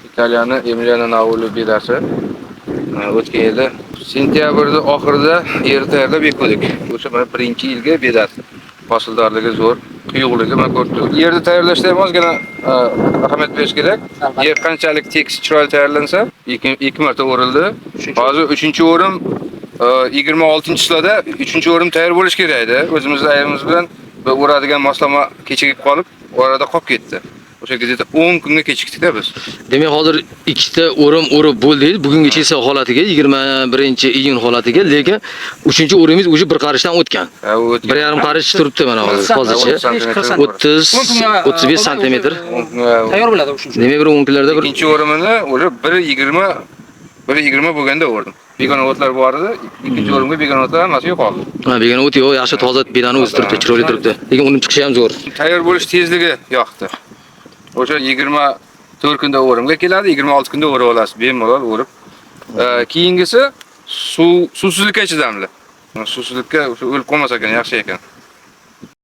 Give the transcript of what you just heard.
Italiyani Emiliano Nauli bedasi. O'tgan yili sentyabrni oxirida yer tayyorlab ekdik. O'sha mana birinchi yilgi bedasi. Hosildorligi zo'r, quyuqligi mana ko'rib turibsiz. Yerni tayyorlashda ham ozgina ahamiyat berish kerak. Yer qanchalik tekis, chiroyli tayyorlansa, ikki marta o'rildi. Hozir uchinchi o'rim 26 chislada uchinchi o'rim tayyor bo'lishi kerak edi. O'zimizni aybimiz bilan bir o'radigan moslama kechikib qolib, orada qolib ketdi. O'sha где-то 10 kunga kechikdik-da biz. Demak, hozir ikkita o'rim o'rib bo'ldi. Bugungi числа holatiga 21-iyun holatiga, lekin uchinchi o'rimingiz уже bir qarishdan o'tgan. Ha, u o'tgan. 1,5 qarish turibdi mana hozir hozircha. Santimetr. 30 35 santimetr. Tayyor bo'ladi uchinchi. Demak, bir 10 kunlarda bir Ikkinchi o'rimini уже 1.20 1.20 bo'lganda o'rdim. Begona o'tlar bor edi. Ikkinchi o'rimga begona o'tlar hammasi yo'qoldi. Ha, begona o't yo'q, yaxshi toza bedani o'zi turibdi, chiroyli turibdi. Lekin uning chiqishi ham zo'r. Tayyor bo'lish tezligi yoqdi. O'sha 24 kunda o'rimga keladi, 26 kunda o'rib olasiz, bemalol o'rib. Keyingisi suv, suvsizlikka chidamli. Suvsizlikka o'sha o'lib qolmas ekan, yaxshi ekan.